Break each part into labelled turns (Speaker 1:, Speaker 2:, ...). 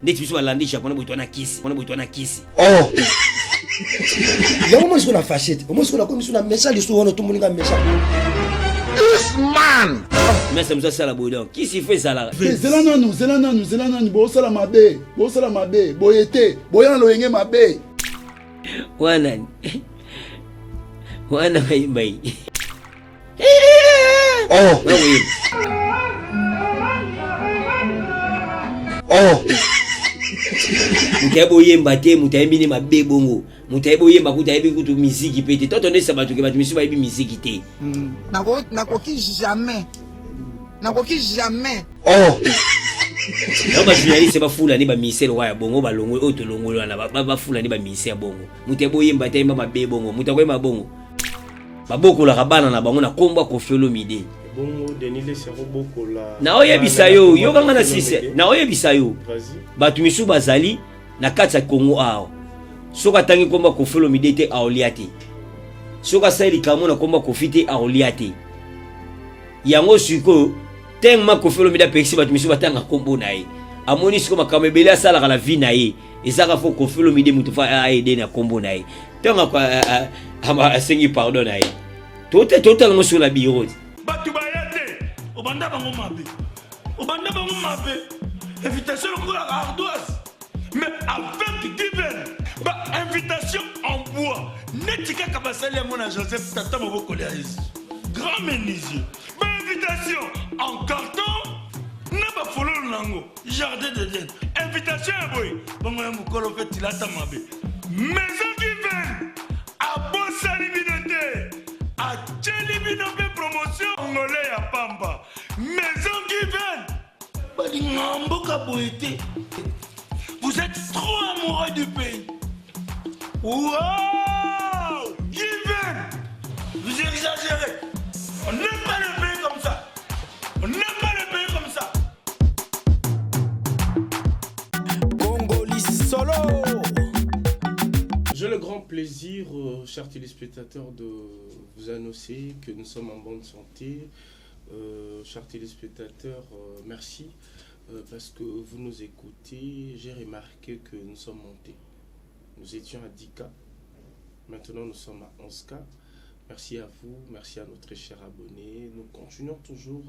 Speaker 1: Ndeti biso balandi japonais boye toa na kisi, wana boye toa na kisi.
Speaker 2: Oh. Yango moi sikoyo na fache te, omoi sikoyo nakomi so na méchant lisusu wana otomboli nga méchant.
Speaker 3: This man!
Speaker 1: Mesa mosu asala boye donc kisi fo ezalaka.
Speaker 4: Zela nanu, zela nanu, zela nanu, bosala mabe, bosala mabe, boye te, boya na loyenge mabe.
Speaker 1: Wana wana bayimbayi.
Speaker 3: Oh. Oh.
Speaker 1: Moto ayebi oyemba te, moto ayebi nde mabe bongo. Moto ayebi oyemba kutu ayebi kutu miziki mpe te. Toto ndesa bato ke bato misusu bayebi miziki te.
Speaker 5: Nakoki jamais. Nakoki jamais.
Speaker 3: Oh.
Speaker 1: Yango ba journaliste bafula nde ba ministère lokola ya bongo balongoli oyo tolongoli wana bafula nde ba ministère bongo. Moto ayebi oyemba te ayemba mabe bongo. Moto akoyemba bongo. Babokolaka bana na bango na kombo ya Koffi Olomide.
Speaker 6: Bongo Denis Lessie akobokola.
Speaker 1: Naoyebisa yo, yoka nga na sise, naoyebisa yo. Bato misusu bazali na kati ya Congo awa. Soki atangi kombo ya Koffi Olomide te aolia te. Soki asali likambo na kombo ya Koffi te aolia te. Yango sikoyo tellement Koffi Olomide apekisi bato misusu batanga kombo na ye. Amoni sikoyo makambo ebele asalaka na vie na ye. Ezaka fo Koffi Olomide moto fa aide na kombo na ye. Ntango asengi pardon na ye. Tote totala ngo sur la bureau.
Speaker 7: Bato baya te, obanda bango mabe. Obanda bango mabe. Invitation lokola ardoise. Mais avec Given, ba invitation en bois. Neti kaka basali yango na Joseph tata mobokoli ya Yesu. Grand menuisier. Ba invitation en carton na ba fololo nango. Jardin d'Eden. Invitation ya boye. Bongo ya mokolo mpe tilata mabe. Maison Given abosani bino te. Atieli bino mpe promotion ngole ya pamba. Maison Given balingaka mboka boye te. Vous êtes trop amoureux du pays. Wow! Given! Vous exagérez. On n'aime pas le pays comme ça. On n'aime pas le pays comme ça.
Speaker 3: Congoli solo.
Speaker 6: J'ai le grand plaisir, chers téléspectateurs, de vous annoncer que nous sommes en bonne santé. Chers téléspectateurs, merci parce que vous nous écoutez. J'ai remarqué que nous sommes montés. Nous étions à 10K. Maintenant, nous sommes à 11K. Merci à vous, merci à nos très chers abonnés. Nous continuons toujours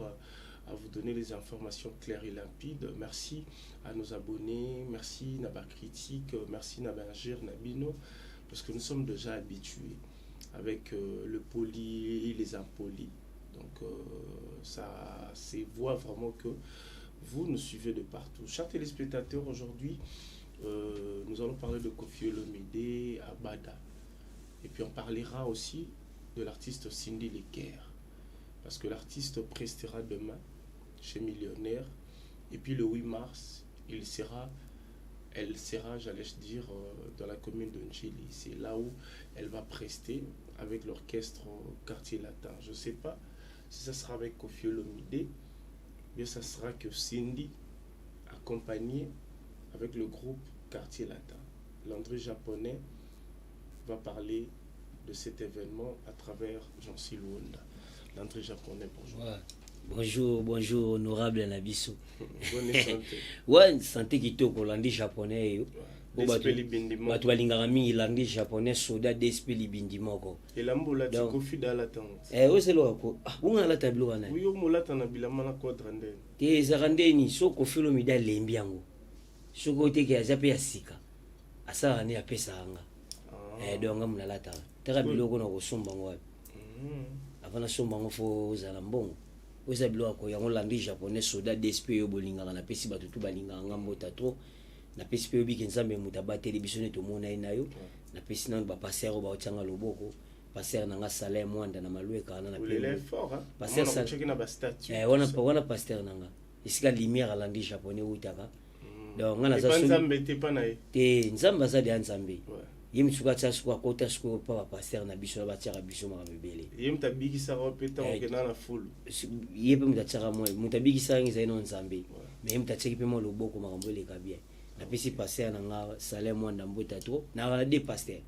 Speaker 6: à vous donner les informations claires et limpides. Merci à nos abonnés, merci Naba Critique, merci Naba Ingir, Nabino, parce que nous sommes déjà habitués avec le poli et les impolis. Donc ça se voit vraiment que vous nous suivez de partout. Chers téléspectateurs, aujourd'hui, nous allons parler de Koffi Olomide à Bada. Et puis on parlera aussi de l'artiste Cindy Le Cœur. Parce que l'artiste prestera demain chez Millionnaire. Et puis le 8 mars, elle sera, j'allais dire, dans la commune de Ndjili. C'est là où elle va prester avec l'orchestre Quartier Latin. Je sais pas si ça sera avec Koffi Olomide, mais ça sera que Cindy, accompagnée avec le groupe Quartier Latin. Landry Japonais va parler de cet événement à travers Jean-Cy Luanda. Landry Japonais, bonjour.
Speaker 1: Ouais. Bonjour, bonjour, honorable Nabiso.
Speaker 6: Bonne santé.
Speaker 1: Ouais, santé kitoko, Landry Japonais. Yo.
Speaker 6: Ouais.
Speaker 1: Bo
Speaker 6: DSP Libindi moko.
Speaker 1: bato balingaka mingi Landry Japonais, soda DSP Libindi moko.
Speaker 6: Elamba olati
Speaker 1: Donc,
Speaker 6: Koffi da alata yango.
Speaker 1: Eh, oyo eloko ko. Ah, bonga alata biloko wana.
Speaker 6: Oyo molata na bilamba na quadra ndeni.
Speaker 1: Te ezalaka ndeni, so Koffi Olomide alembi yango. Soki oteke aza pe ya sika. Asalaka nde apesaka nga.
Speaker 6: Ah.
Speaker 1: Eh, donc nga mona alataka. Taka biloko na kosomba yango wapi. Avant nasomba yango fo ozala mbongo. Oyo eza biloko ya ko yango Landry Japonais soda DSP oyo bolingaka napesi bato tu balingaka nga mbota trop. Napesi pe yobike Nzambe moto abateli biso nde tomona ye na yo. Napesi nanu ba pasteur oyo baotianga loboko. Pasteur na nga Salin Mwanda na Malueka wana na
Speaker 6: Olela
Speaker 1: Pembe.
Speaker 6: fort, hein?
Speaker 1: Pasteur
Speaker 6: Mona
Speaker 1: Sal-
Speaker 6: kocheki na ba statut,
Speaker 1: Eh,
Speaker 6: tout ça.
Speaker 1: wana pasteur na nga. Esika lumière ya Landry Japonais outaka. Donc nga naza
Speaker 6: Epa
Speaker 1: soki
Speaker 6: Nzambe te pa na ye.
Speaker 1: Te, Nzambe aza deya Nzambe.
Speaker 6: Ouais.
Speaker 1: Ye mosuku atia suku akota suku pa ba pasteur na biso na batiaka biso makambo ebele.
Speaker 6: Ye moto abikisaka yo mpe ntango
Speaker 1: Eh,
Speaker 6: okenda na fulu.
Speaker 1: ye mpe moto atiaka mwa, moto abikisaka nga ezali nano Nzambe.
Speaker 6: Ouais.
Speaker 1: Mais ye moto atiaki mpe mwa loboko makambo eleka bien. Napesi pasteur na nga Salin Mwanda mbota trop. Nalaka na deux pasteurs.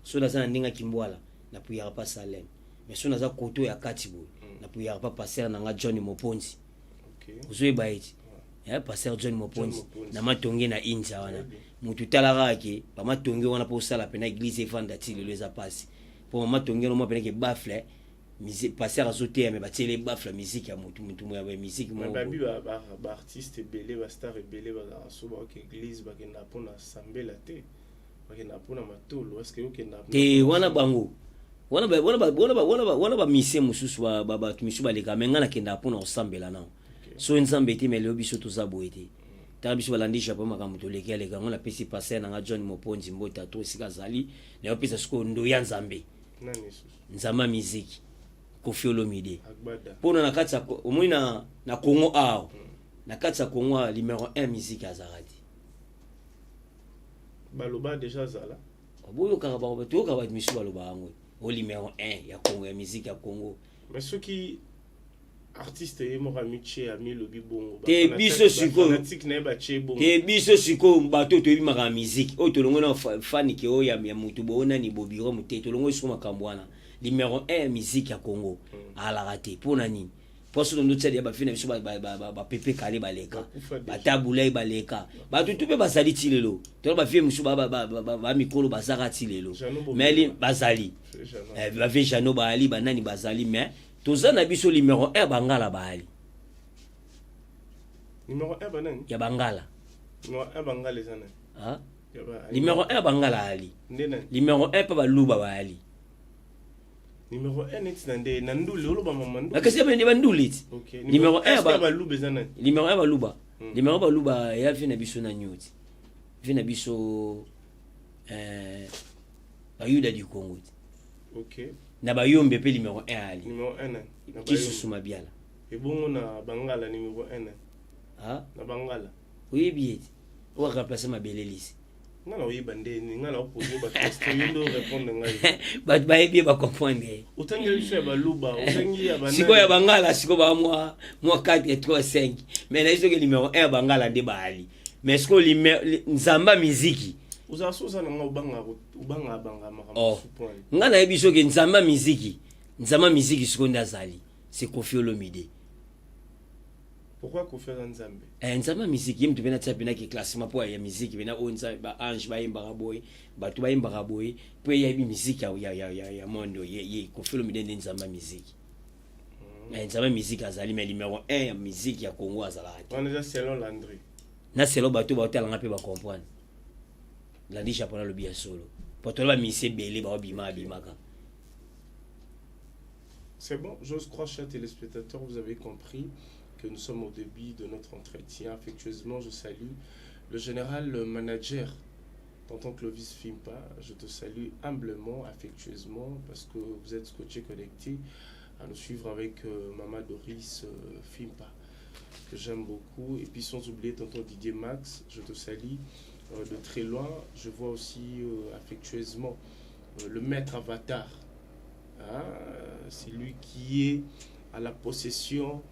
Speaker 1: So naza na ndenge ya Kimbwala, napuyaka pa Salin. Mais so naza koto ya kati boye, napuyaka pa pasteur na nga John Moponzi.
Speaker 6: Okay.
Speaker 1: Ozoyeba ye ti. Eh, pasteur John Moponzi na matonge na Inza wana mutu tala kaka ke ba matonge wana po osala pena église evanda ti lelo eza pasi po ba matonge wana pena ke baffle pasteur azoteya me batiele baffle ya musique ya mutu mutu ya musique
Speaker 6: moko babi ba ba, ba artiste ebele ba star ebele bazalaka so baoke église bakenda mpona sambela te bakenda mpona matolo est-ce que okenda
Speaker 1: te wana bango wana ba wana ba wana ba wana ba wana ba musicien mosusu ba bato misusu baleka me ngai nakendaka mpona kosambela nao. Soki nzambe te mais lelo biso toza boye te. Tala biso balandi Japon makambo toleki aleka yango napesi pasteur na nga John Moponzi mbote ato esika azali na yo pesa sikoyo ndoya nzambe. Nzambe ya miziki Koffi Olomide. Pona na kati ya omoni na na Congo awa. Na kati ya Congo awa numero 1 miziki azalaka te.
Speaker 6: Baloba deja azala.
Speaker 1: Boyokaka bango toyokaka bato misusu baloba yango. O numero 1 ya Congo ya miziki ya Congo.
Speaker 6: Mais soki artiste ye moko amitie amilobi bongo
Speaker 1: te biso sikoyo te biso sikoyo bato oyo toyebi makambo ya miziki oyo tolongoli na fanike oyo ya motu boyo nani bobiro mote tolongoli sikoyo makambo wana numero 1 ya miziki ya congo alaka te mpo na nini mpo soki tondo tia bafi na biso bapepe kale baleka batabulai baleka bato tu mpe bazali ti lelo tona bavie mosusu bamikolo bazaka ti lelo mais bazali bavie jano baali banani bazali mais Toza na biso numero 1 bangala baali.
Speaker 6: Numero 1 banani?
Speaker 1: Ya bangala.
Speaker 6: Numero 1 bangala eza nani?
Speaker 1: Ah? Numero 1 bangala ali.
Speaker 6: Nde nani?
Speaker 1: Numero 1 pa baluba baali.
Speaker 6: Numero 1 neti na nde na ndule oloba mama ndule.
Speaker 1: Kasi ya ba ndule ti.
Speaker 6: Okay.
Speaker 1: Numero 1
Speaker 6: ba baluba eza nani?
Speaker 1: Numero 1 baluba. Numero 1 baluba ya vie na biso na nyoti. Vie na biso euh bayuda du Congo.
Speaker 6: Okay.
Speaker 1: Na bayombe pe numero 1 ali.
Speaker 6: Numero 1 nani?
Speaker 1: Kisusu Mabiala.
Speaker 6: Ebongo na Bangala numero 1 nani?
Speaker 1: Ah?
Speaker 6: Na Bangala.
Speaker 1: Oyebi ye te. Oyo remplacer Mabele Lise.
Speaker 6: Nga na oyeba nde ni nga na opose ba question yo nde répondre ngai.
Speaker 1: Bato bayebi ye ba comprendre ye.
Speaker 6: Otangi biso ya baluba, otangi ya banani.
Speaker 1: Sikoyo ya Bangala sikoyo ba mwa mwa 4 3 5. Mais na soki numero 1 ya Bangala nde baali. Mais sikoyo nzamba miziki.
Speaker 6: Ozala so oza na nga obanga obanga banga makambo
Speaker 1: oh. Nga nayebi soki nzamba miziki, nzamba miziki sikoyo nde azali. C'est Koffi Olomide.
Speaker 6: Pourquoi Koffi aza nzambe?
Speaker 1: Eh, nzambe ya miziki ye moto mpe natia mpe ki classement mpo ya miziki mpe oyo nzambe ba ange bayembaka boye bato bayembaka boye mpo ye ayebi miziki ya, ya, ya, ya, ya monde oyo ye, ye Koffi Olomide nde nzambe ya miziki. Eh, nzambe ya miziki azali mais numero 1 ya miziki ya Congo azalaka te.
Speaker 6: Wana eza selon Landry.
Speaker 1: Na selon bato baotala nga mpe ba comprendre. Landry Japon alobi ya solo. Po tola ba musiciens ebele baobima abimaka.
Speaker 6: C'est bon, j'ose croire, chers téléspectateurs, vous avez compris que nous sommes au début de notre entretien. Affectueusement, je salue le général manager, tonton Clovis Fimpa. Je te salue humblement, affectueusement, parce que vous êtes scotché connecté à nous suivre avec euh, Mama Doris euh, Fimpa, que j'aime beaucoup. Et puis sans oublier tonton Didier Max, je te salue euh, de très loin. Je vois aussi euh, affectueusement euh, le maître avatar. Hein, c'est lui qui est à la possession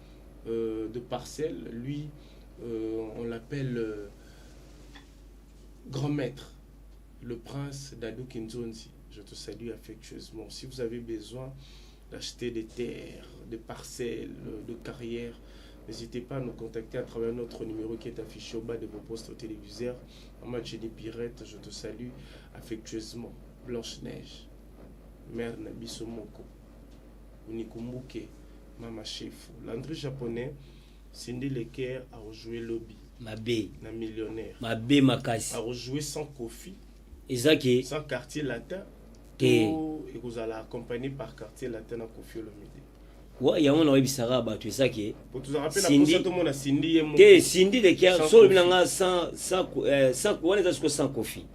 Speaker 6: euh, de parcelles. Lui, euh, on l'appelle euh, grand maître, le prince Dadou Kinzonzi. Je te salue affectueusement. Si vous avez besoin d'acheter des terres, des parcelles, de carrières, n'hésitez pas à nous contacter à travers notre numéro qui est affiché au bas de vos postes téléviseurs. Maman Jenny Pirette, je te salue affectueusement. Blanche-Neige, mère na biso moko. Unikumbuke, Mama Chefu. Landry Japonais, Cindy Leker a rejoué lobi.
Speaker 1: Mabe.
Speaker 6: Na millionnaire.
Speaker 1: Mabe makasi.
Speaker 6: A rejoué sans Koffi.
Speaker 1: Eza ke.
Speaker 6: Sans quartier latin.
Speaker 1: Te.
Speaker 6: Ekozala accompagné par quartier latin na Koffi Olomide.
Speaker 1: Wa yango na oyebisaka bato eza ke.
Speaker 6: Cindy tomona Cindy ye moko.
Speaker 1: Te Cindy Leker so olobi na nga sans sans euh, sans wana eza siko sans Koffi.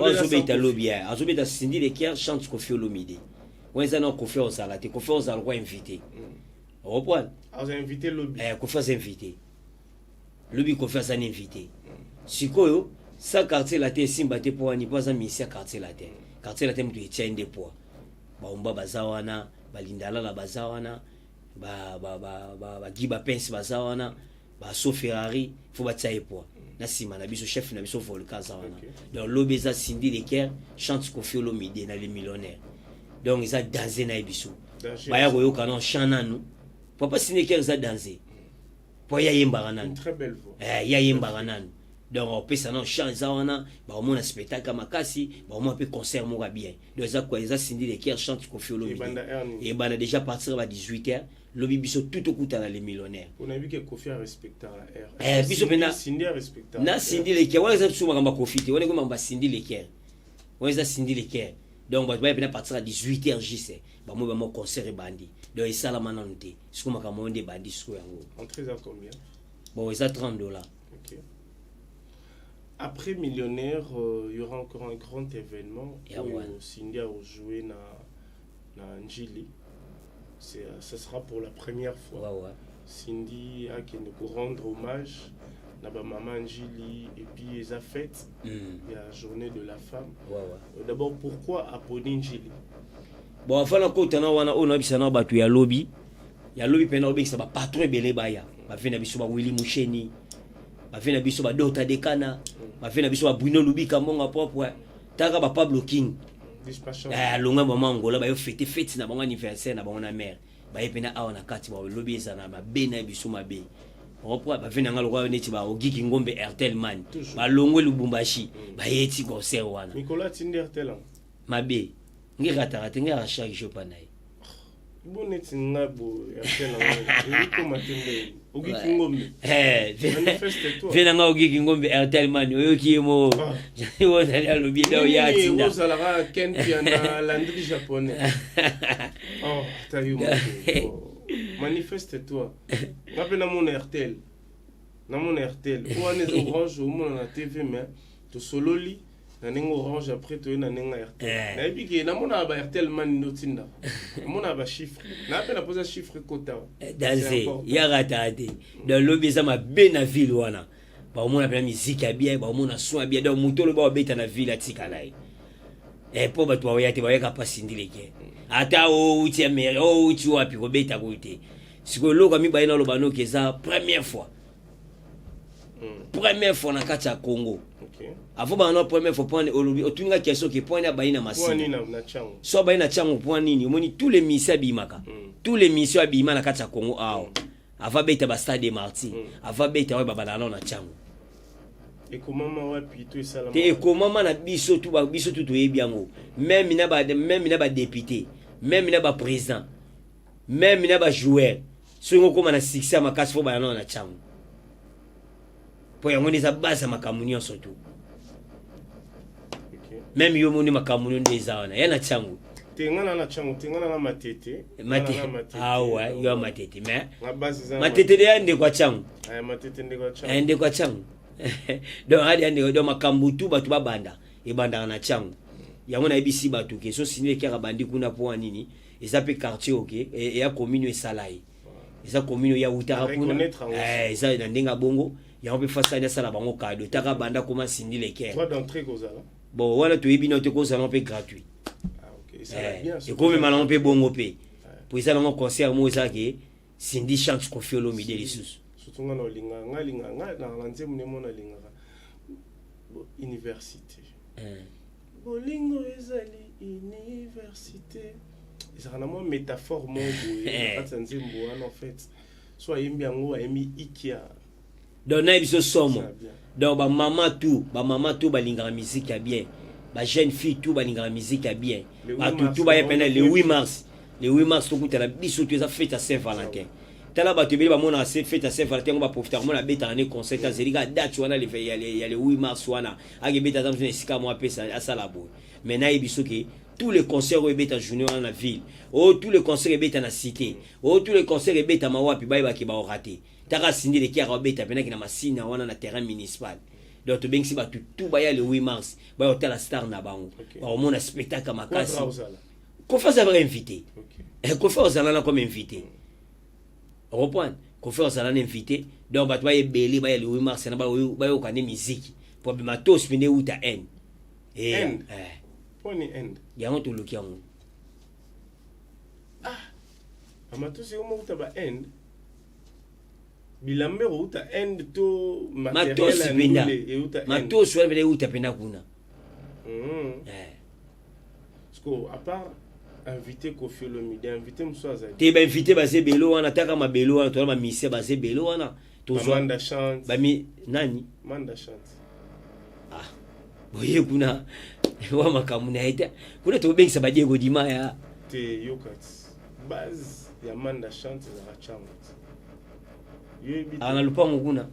Speaker 1: Azobeta lobi ya azobeta Cindy Leker chante Koffi Olomide. Wana eza na Koffi ozala te Koffi ozala kwa invité. Oreprendre?
Speaker 6: Aza invité lobi.
Speaker 1: Eh Koffi aza invité. Lobi Koffi aza na invité. Sikoyo sa quartier latin esimba te mpo wani mpo aza musicien quartier latin. Quartier latin moto etia ye nde poids. Baomba baza wana, balindalala baza wana, ba ba ba ba, ba Guy Bapens baza wana, ba So Ferrari faut batia ye poids. Na nsima na biso chef na biso Volcan aza wana.
Speaker 6: Okay.
Speaker 1: Donc lobi eza Cindy Leker chante Koffi Olomide na les millionnaires. Donc eza danger na ye biso.
Speaker 6: Danger.
Speaker 1: Baya koyoka non chant nanu. Papa Cindy Leker eza danger. Mpo ye ayembaka nanu.
Speaker 6: Très belle voix.
Speaker 1: Eh, ye ayembaka nanu, donc opesa nano chant eza wana, bakomona spectacle ya makasi, bakomona mpe concert moko ya bien. Donc eza quoi? Eza Cindy Le Cœur chante Koffi Olomide.
Speaker 6: Ebanda heure nini?
Speaker 1: Ebanda déjà partir ya ba 18 heures lobi. Biso tout tokutana le millionnaire.
Speaker 6: Onayebi ke Koffi arespectaka heure.
Speaker 1: Eh, biso pena-
Speaker 6: Cindy arespectaka.
Speaker 1: Na Cindy Le Cœur wana eza biso makambo ya Koffi te, wana eko makambo ya Cindy Le Cœur, wana eza Cindy Le Cœur. Donc bato baya pena partir ya 18 heures juste, bamoi bamo concert ebandi. Donc esalama nanu te, siko makambo oyo nde ebandi siko yango.
Speaker 6: Entrée eza combien?
Speaker 1: Bon, eza 30 $.
Speaker 6: Ok. Après Millionnaire, il y aura encore un grand événement
Speaker 1: Et
Speaker 6: où
Speaker 1: ouais.
Speaker 6: Cindy a joué na Njili. Ça sera pour la première fois. Cindy a qui pour rendre hommage na ba maman Njili et puis eza fête, il y a journée de la femme. D'abord, pourquoi aponi Njili?
Speaker 1: Bon, afana kota na wana oyo nayebisa na bato ya lobi, ya lobi mpena obengisa bapatron ebele baya, bave na biso bawili musheni, bave na biso badota dekana, bave na biso babwino lubika mbongo propre, taka bapablo King.
Speaker 6: Dispatcher.
Speaker 1: Eh, alongwa mama Angola, bayo fête fête na bango, anniversaire na bango na mare, baye mpena awa na kati. Balobi eza na mabe na biso mabe opra, bave na nga lokola neti baogiki ngombe Airtel man.
Speaker 6: Toujours.
Speaker 1: Balongwe Lubumbashi, baye ti concert wana.
Speaker 6: Nicolas Tinder Airtel.
Speaker 1: Mabe nge rataka te, nge aka chaque jour pa na ye.
Speaker 6: Bo neti nga bo Airtel yango ekoma te ndenge ogiki ngombe.
Speaker 1: Eh,
Speaker 6: Manifeste-toi.
Speaker 1: Ve na nga ogiki ngombe Airtel man, oyoki ye mo
Speaker 6: Ah.
Speaker 1: ozali alobi da oya
Speaker 6: Nini
Speaker 1: atinda.
Speaker 6: ozalaka Ken Piana Landry japonais. Oh, ta yo moko. Manifeste toi. Nga mpe namona Airtel. Namona Airtel. O wana eza Orange omona na TV, mais tosololi na ndenge Orange, après toye na ndenge Airtel.
Speaker 1: Eh.
Speaker 6: Nayebi ke namonaka ba Airtel mani nde otinda. Namonaka ba chiffre. Na mpe napoza chiffre ekota.
Speaker 1: Danse yaka te. Donc lobi eza mabe na ville wana, baomona mpena miziki ya bien, baomona son ya bien. Donc moto olobi babeta na ville atikala ye. Eh, mpo bato baoya te, bayaka mpasi ndileke, ata outi Amérique, outi wapi, kobeta koyo te. Sikoyo eloko ya mibale naloba noki, eza première fois, première fois na kati ya Congo. Avant bana première fois, point olobi otuninga question ke point abayi na
Speaker 6: Po
Speaker 1: Masina.
Speaker 6: nini na Tshangu?
Speaker 1: So abayi na Tshangu point nini? Omoni tous les musiciens abimaka, tous les musiciens abima na kati ya Congo awa, avant beta ba Stade des Martyrs, avant beta oyo babanda nano na Tshangu.
Speaker 6: Ekomama wapi to esalama?
Speaker 1: Te, ekomama na biso tu, biso tu toyebi yango, même na badéputé, même na baprésident, même na bajoueur. Soki okóma na succès ya makasi, fo baya nano na Tshangu, mpo yango nde eza base ya makambo nyonso tu. Même yo moni makambo nio nde eza wana ya na Tshangu.
Speaker 6: Te, nga na Tshangu te, nga na Matete. Nga
Speaker 1: Mate
Speaker 6: na Matete.
Speaker 1: Awa yo ya Matete, mais
Speaker 6: Nga base eza na
Speaker 1: Matete de ya ndeko ya Tshangu.
Speaker 6: Aya, Matete ndeko ya Tshangu.
Speaker 1: Eh, ndeko ya Tshangu. Donc adi ya ndeko. Donc makambo tu bato babanda ebandaka na Tshangu. Yango nayebisi bato ke so sini ekiaka bandi kuna mpo wa nini, eza mpe quartier oke eya commune oyo esala ye, eza commune oyo awutaka kuna.
Speaker 6: Reconnaître yango.
Speaker 1: Eh, eza na ndenge ya bongo yango mpe fasani asala bango kado taka banda koma Cindy Le Cœur.
Speaker 6: Droit d'entrée kozala?
Speaker 1: Bon, wana toyebi nano te, kozala mpe gratuit.
Speaker 6: Ah, ok. Esala
Speaker 1: Eh,
Speaker 6: bien.
Speaker 1: ekomema nango mpe bongo mpe po eza nango concert moko eza ke Cindy chante Koffi Olomide lisusu.
Speaker 6: Surtout nga na olinga, nga alinga nga na nzembo nde mona alingaka université.
Speaker 1: Eh.
Speaker 6: Bolingo ezali université, ezalaka na mwa métaphore moko boye na kati ya nzembo wana. En fait, so ayembi yango, ayembi ikia.
Speaker 1: Donc nayebi biso somo.
Speaker 6: Ça bien.
Speaker 1: Donc bamama tout, bamama tout balingaka musique ya bien, bajeune fille tout balingaka musique ya bien.
Speaker 6: Le 8
Speaker 1: Bato
Speaker 6: mars,
Speaker 1: tout baya pene le 8
Speaker 6: 8
Speaker 1: mars. Le 8 mars tokutana biso to, eza fête ya Saint Valentin. Tala bato ebele bamonaka se fête ya Saint Valentin yango baprofitaka komona abetaka ne concert, azeli kaka date wana ya le 8 mars wana, akebeta aza mosu na esika moko apesa asala boye. Mais nayebi soki tous les concerts oyo ebeta journée wana na ville oyo, tous les concerts ebeta na cité oyo, tous les concerts ebetama wapi, bayebaki baorate taka Cindy Le Cœur abeta mpenaki na Masina wana na terrain municipal. Donc tobengisi bato tu baya le 8 mars, baya kotala star na bango. Bakomona spectacle ya makasi.
Speaker 6: Quadra ozala?
Speaker 1: Kofi azalaka invité. Eh, Kofi ozala na comme invité, reprendre Kofi ozala na invité. Donc bato baya ebele, baya le 8 mars na bayoka nde miziki po matos mpe nde euta Inde.
Speaker 6: Inde?
Speaker 1: Eh.
Speaker 6: Mponi Inde?
Speaker 1: Yango toluki yango.
Speaker 6: Amatosi yo moko uta ba Inde, bilamba ekouta Inde to matériel
Speaker 1: matosi
Speaker 6: ya
Speaker 1: mpenza
Speaker 6: ndule euta Inde?
Speaker 1: Matosi wana mpenza euta mpenza kuna. Eh.
Speaker 6: Parce que à part invité Koffi Olomide, invité mosusu azali?
Speaker 1: Te, bainvité baza ebele wana, taka mabele wana, toza bamusicien baza ebele wana. Tozwa
Speaker 6: Manda Chante.
Speaker 1: Bami nani?
Speaker 6: Manda Chante.
Speaker 1: Ah, boye kuna wa makambo na ye te. Kuna tobengisa ba Diego Dimaya.
Speaker 6: Te yoka base ya Manda Chante ezalaka Tshangu.
Speaker 1: Ah, na lupango kuna.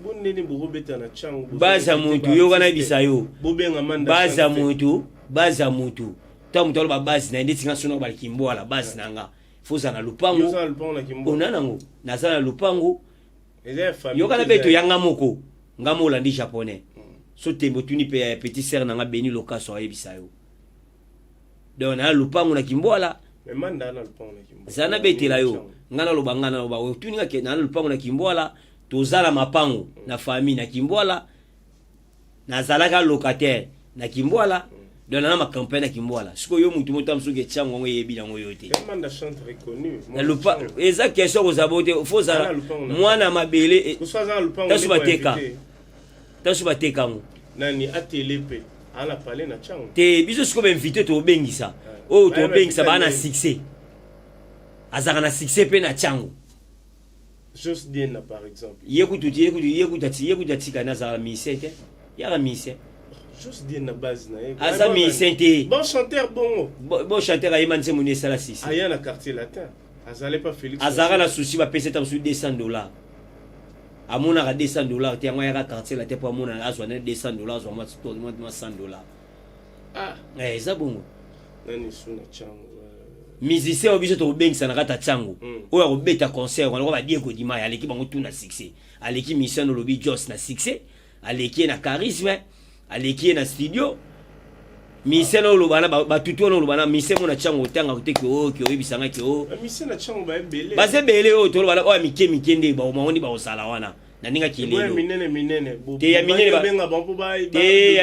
Speaker 6: Bondeni bokobeta na Tshangu.
Speaker 1: Base ya mutu yoka na bisa yo.
Speaker 6: Bobenga Manda.
Speaker 1: Base ya mutu, base ya mutu. Ntango moto aloba base na ye ndeti nga sono balikimbwala base na nga. Faut ozala na lupango. Ona nango naza na lupango. Yoka na beto ya nga moko. Nga mo olandi japonais. So tembo tuni pe ya petit sœur na nga Beni Lokaso ayebisa yo. Donc na lupango na Kimbwala.
Speaker 6: Mais manda na lupango na Kimbwala.
Speaker 1: Zana betela yo. Nga na loba nga na loba otuni nga ke na lupango na Kimbwala tozala mapango na famille na Kimbwala. Nazalaka locataire na Kimbwala. Donc na ma campagne na Kimbwala. Siko yo mutu mota musuke tchango ngo yebi nango yo te.
Speaker 6: Manda chante reconnu.
Speaker 1: Na lupa eza question ko zabote faut zala mwana mabele. Tasu bateka. Tasu bateka ngo.
Speaker 6: Nani atele pe ala parler na tchango.
Speaker 1: Te biso siko ba invité to bengisa. Oyo to bengisa ba na succès. Azaka na succès pe na tchango.
Speaker 6: Jos Diena par exemple.
Speaker 1: Ye kutu ye kutu ye kutu ati ye kutu atika na zala musicien te. Yaka musicien.
Speaker 6: Jos Diena base na ye.
Speaker 1: Aza musicien te.
Speaker 6: Bon chanteur bongo.
Speaker 1: Bon, bon chanteur ayema nzembo ni esala sisi.
Speaker 6: Aya na quartier latin. Azale pa Félix.
Speaker 1: Azaka na souci ba pesa ta $200. Amonaka $200 te yango ayaka quartier latin po amona azwa na $200 azwa mwa $100.
Speaker 6: Ah,
Speaker 1: eh eza bongo.
Speaker 6: Nani suna chango.
Speaker 1: Musicien oyo biso tokobengisa na kati ya Tshangu oyo akobeta concert wana lokola ba Diego Dimaya aleki bango tout na succès, aleki musicien olobi Jos na succès, aleki ye na charisme, aleki ye na studio. Musicien oyo oloba na batutu wana oloba na musicien mona Tshangu otanga te ke oyo ke oyebisa nga ke oyo
Speaker 6: musicien na Tshangu ba ebele,
Speaker 1: baza ebele oyo toloba na oyo ya mike mike nde ba bango nde bakosala wana na ndenge kilelo
Speaker 6: minene minene
Speaker 1: te ya minene te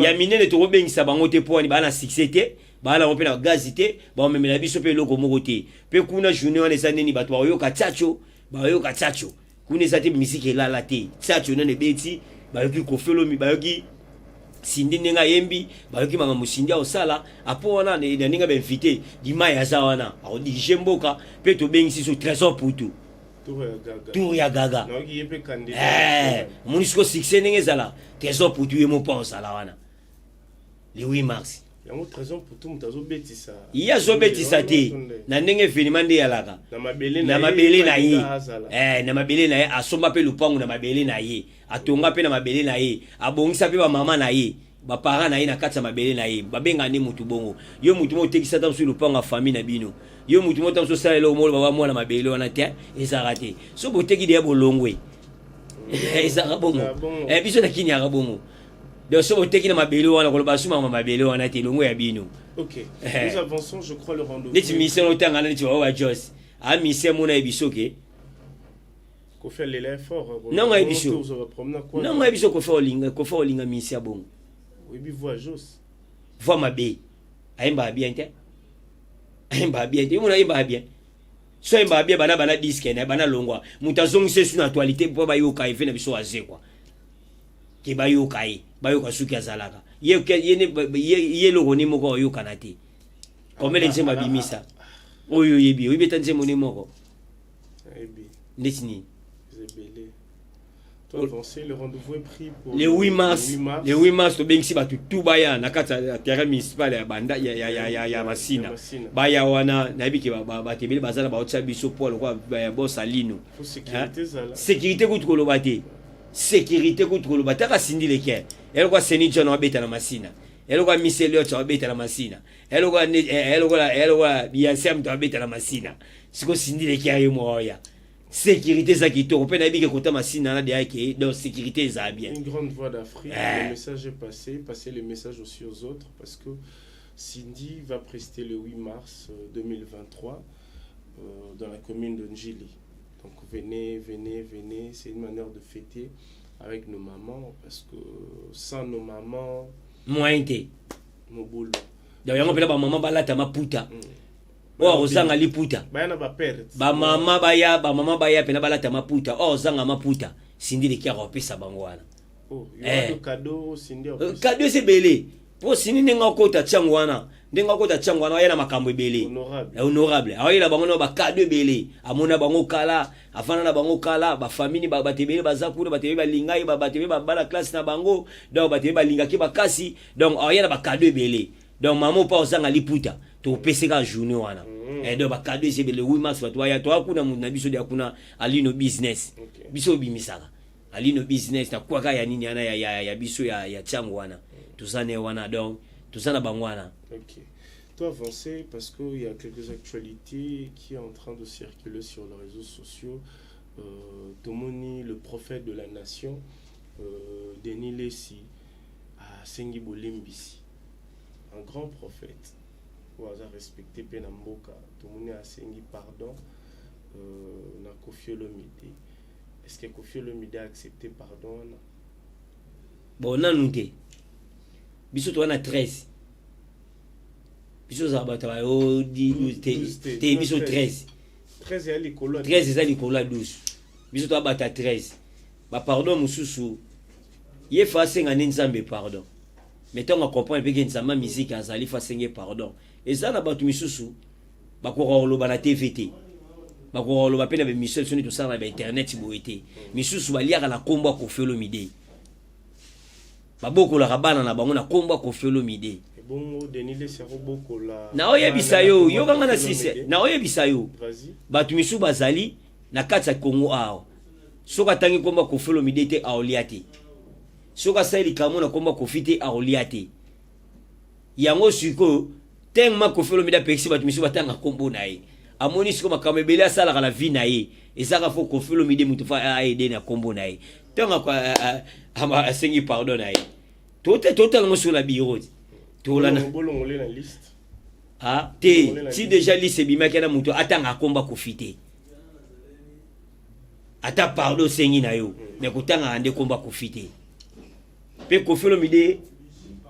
Speaker 1: ya minene tokobengisa bango te mpo wani baa na succès te. Baa nango mpe na gazi te, bakomemela biso mpe eloko moko te. Mpe kuna journée wana eza nini, bato bakoyoka tchatcho, bakoyoka tchatcho. Kuna eza te musique elala te. Tchatcho nani ebeti, bayoki Koffi Olomide, bayoki Cindy ndenge ayembi, bayoki makambo Cindy akosala. Apo wana na ndenge ba invité, Dimaya aza wana, akodirige mboka mpe tobengisi so Trésor Putu.
Speaker 6: Tour
Speaker 1: ya Gaga. Eh, omoni siko succès ndenge ezala, Trésor Putu ye moko azala wana. Le 8 mars.
Speaker 6: Yango Trésor Putu moto azobetisa.
Speaker 1: Ye azobetisa te na ndenge evenema nde eyalaka.
Speaker 6: Na mabele
Speaker 1: na mabele na ye. Eh, na mabele na ye asomba pe lupangu na mabele na ye. Atonga pe na mabele na ye. Abongisa pe ba mama na ye. Ba parents na ye na kati ya mabele na ye. Babenga nde mutu bongo. Yo mutu moko otekisa ata mosusu lupangu ya famille na bino. Yo mutu moko ata mosusu osala eloko moko oloba mwana mabele wana te. Ezalaka te. Soki boteki deya bolongwe. Ezalaka bongo. Eh, biso na Kini yaka bongo. Donc soki boteki na mabele wana koloba suma ma mabele wana te longo ya bino.
Speaker 6: OK. Nous avançons, je crois le rendez-vous.
Speaker 1: Neti mission otanga neti wa wa Jos. A mission mona yebiso ke.
Speaker 6: Kofi alela fort.
Speaker 1: Non yebiso. Non yebiso Kofi olinga, Kofi olinga mission bongo.
Speaker 6: Oyebi voix Jos.
Speaker 1: Voix mabe. Ayemba bien te. Ayemba bien te. Mona ayemba bien. So ayemba bien bana bana disque na bana longwa. Mutu azongisa su na actualité po bayoka efe na biso azekwa. Ke bayoka ye, bayoka soki azalaka. Ye ye ye eloko ni moko oyokana te. Komele nzembo abimisa. Oyo oyebi, oyebi ata nzembo ni moko. Ndeti nini?
Speaker 6: Le
Speaker 1: 8 mars, le 8 mars tobengisi bato tu baya na kati ya terrain municipal ya banda ya ya ya ya, ya Masina. Baya wana nayebi ke bato ebele baza na baotia biso po lokola ya boss Alino. Sécurité kutu koloba te. Sécurité kutu koloba taka Cindy Leker. Eloko Seni John abeta na Masina. Eloko Miss Elliot abeta na Masina. Eloko eloko eloko Beyoncé mutu abeta na Masina. Siko Cindy Leker ye moya. Sécurité eza kitoko mpe nayebi ke kota Masina na deya ke donc sécurité eza bien.
Speaker 6: Une grande voix d'Afrique, le message est passé, passez le message aussi aux autres parce que Cindy va prester le 8 mars 2023 dans la commune de Ndjili. Donc venez, venez, venez, c'est une manière de fêter avec nos mamans parce que sans nos mamans
Speaker 1: moyen te.
Speaker 6: Mobulu.
Speaker 1: Donc yango mpena ba maman balata maputa. Oyo akozanga liputa.
Speaker 6: Baya na ba père.
Speaker 1: Ba mama baya, ba mama baya pena balata maputa. Oyo ozanga maputa, Cindy Lekiaka opesa bango wana.
Speaker 6: Oh, il y aura de cadeaux, Cindy opesa.
Speaker 1: Cadeau c'est belé. Mpo sini ndenge akota tiango wana, ndenge akota tiango wana, aya na makambo ebele.
Speaker 6: Honorable.
Speaker 1: Honorable aoyela bango na bakado ebele, amona bango kala, afanda na bango kala, bafamili bato ebele baza kuna, bato ebele balinga ye, bato ebele babala classe na bango, donc bato ebele balingaki makasi, donc aoya na bakado ebele. Donc mama opa ozanga liputa, topesi kaka journée wana. Donc bakado eza ebele. 8 mars bato baya, toya kuna, moto na biso deya kuna alino business. Biso obimisaka alino business na kwaka ya nini wana ya biso ya tiango wana, toza ne wana, donc toza na bango wana.
Speaker 6: Ok. Toi, avancer parce qu'il y a quelques actualités qui sont en train de circuler sur les réseaux sociaux. Tomoni, le prophète de la nation, Denis Lessi, asengi bolimbisi. Un grand prophète. Oyo aza respecté pe na mboka. Tomoni asengi pardon na Koffi Olomide. Est-ce que Koffi Olomide a accepté pardon wana?
Speaker 1: Bon, nanu te. Biso toza na 13, biso ozala bato bayo 12 te.
Speaker 6: 12 te.
Speaker 1: Te, biso 13.
Speaker 6: 13 ya likolo ya
Speaker 1: 13 eza likolo ya 12. Biso toza bato ya 13. Bapardon mosusu, ye fa asenga nde Nzambe pardon, mais ntango acomprendre mpe ke Nzambe ya miziki azali, fa asenge pardon. Eza na bato misusu bakoka koloba na TV te, bakoka koloba mpe na baémission biso nde tosala na bainternet boye te. Misusu baliaka na nkombo ya Koffi Olomide, babokolaka bana na bango na nkombo ya Koffi Olomide.
Speaker 6: Ebongo Denis Lessi akobokola?
Speaker 1: Naoyebisa yo, yokanga na sise, naoyebisa yo.
Speaker 6: Vas-y.
Speaker 1: Bato misusu bazali na kati ya Kongo awa, soki atangi nkombo ya Koffi Olomide te, aolia te. Soki asali likambo na nkombo ya Koffi te, aolia te. Yango sikoyo tellement Koffi Olomide apekisi bato misusu batanga nkombo na ye, amoni sikoyo makambo ebele asalaka na vie na ye ezaka fo Koffi Olomide moto fa aede na nkombo na ye. Ntango asengi pardon na ye, totala ngo sikoyo na biro te, tolanda.
Speaker 6: Bolongole na liste.
Speaker 1: Ah, te, si déjà liste ebimaki na moto atanga akomba Koffi te, ata pardon osengi na yo, me kotangaka nde komba Koffi te. Mpe Koffi Olomide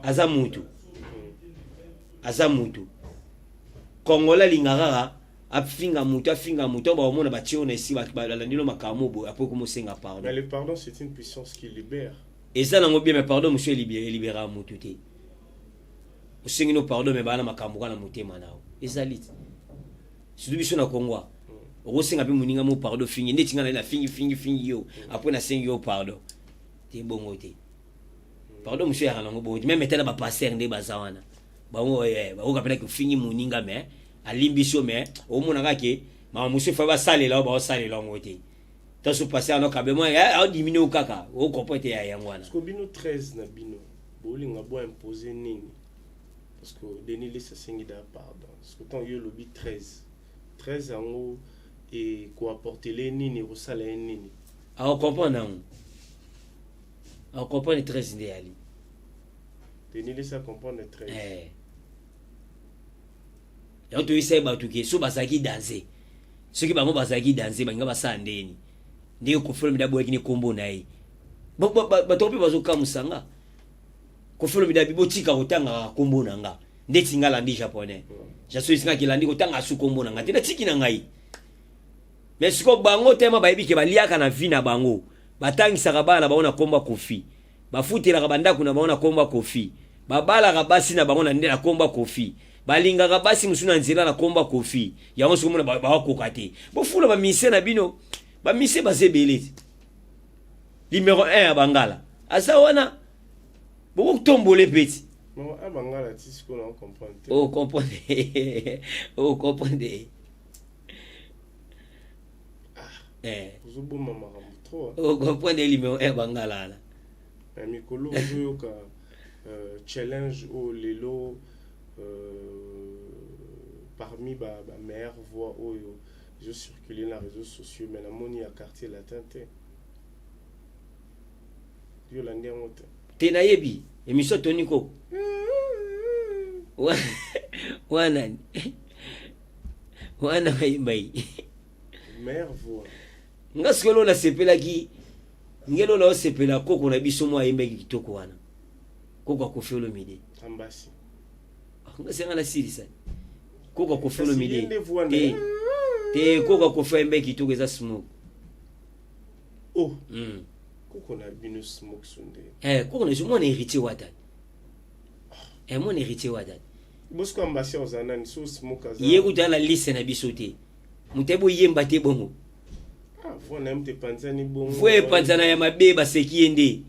Speaker 1: aza mutu, aza mutu congolais, alingaka kaka afinga mutu, afinga mutu oyo baomona batie oyo na esi balandilo makambo boye, apres komosenga pardon.
Speaker 6: Mais le pardon, c'est une puissance qui libère.
Speaker 1: Eza nango bien, mais pardon mosusu elibéraka mutu te. Osengi no pardon, me baa na makambo kaka na motema na yo ezali te. Surtout biso na Kongo, okosenga mpe moninga mo pardon, fingi ndeti nga na fingi fingi fingi yo, apres nasengi yo pardon te, bongo te. Pardon mosusu eyaka nango bongo te. Même etala bapasteur nde baza wana, bango bakoka mpena kofingi moninga, mais alimbisi yo, mais omona kaka ke mama mosusu fa basalela oyo baosalela yango te. Taso pasteur ano kabe mwa aodimine yo kaka, ocomprendre te ya yango wana.
Speaker 6: Parce que bino 13 na bino, bolinga bo imposer nini? Parce que Denis Lessi asengi da pardon. Parce que tant yo lobi 13. 13 yango et ko apporter le nini, kosala ye nini?
Speaker 1: Aocomprendre yango, aocomprendre 13 nde yali.
Speaker 6: Denis Lessi a comprendre 13.
Speaker 1: Eh. Yango toyisa ye bato ke so bazalaki danse, soki bango bazalaki danse, balinga basala ndeni ndenge Koffi Olomide aboyaki ne nkombo na ye. Bato mpe bazokamwisa nga. Koffi Olomide abi botika kotangaka nkombo na nga. Ndeti nga landi japonais jasoisingaki landi kotanga asu nkombo na nga te, natiki na ngai. Mais sikoyo bango tema bayebi ke baliaka na vie na bango, batangisaka bana na bango na nkombo ya Koffi, bafutelaka bandako na bango na nkombo ya Koffi, babalaka basi na bango na nde na nkombo ya Koffi, balingaka basi mosusu na nzela na nkombo ya Koffi. Yango soki omona bakoka te, bofula bamise na bino, bamise baza ebele te. Numéro 1 ya bangala aza wana, bokotombola epeti.
Speaker 6: Non, ah bangala ti sikoyo na comprendre te.
Speaker 1: Ocomprendre, ocomprendre.
Speaker 6: Ozoboma makambo trop.
Speaker 1: Ocomprendre numéro 1 bangala wana.
Speaker 6: Na mikolo ozoyoka challenge oyo lelo, parmi ba meilleure voix oyo ezocircule na réseaux sociaux, mais namoni ya Quartier Latin te. Yo olandi yango te?
Speaker 1: Te, nayebi émission Toni Koko wana wana bayimbai.
Speaker 6: Meilleure voix.
Speaker 1: Nga sikoyo lelo nasepelaki nge lelo naosepela koko na biso mo ayembaki kitoko wana, koko Koffi Olomide.
Speaker 6: Ambasi.
Speaker 1: Nga senga nasilisa koko Koffi
Speaker 6: Kasi ye
Speaker 1: Olomide.
Speaker 6: nde voix na
Speaker 1: te
Speaker 6: ye.
Speaker 1: Te, koko Koffi ayembaki kitoko, eza Smoke.
Speaker 6: Oh. Koko na bino Smoke Sunde?
Speaker 1: Eh, koko na biso mwana Héritier Wata. Eh, mon héritier wata.
Speaker 6: Bosco ambassadeur oza nani so smoke aza.
Speaker 1: Ye kutu na liste na biso te. Moto ayebi oyemba te bongo.
Speaker 6: Ah, voix na ye moto epanzani bongo.
Speaker 1: Voix epanzana ya mabe baseki ye nde.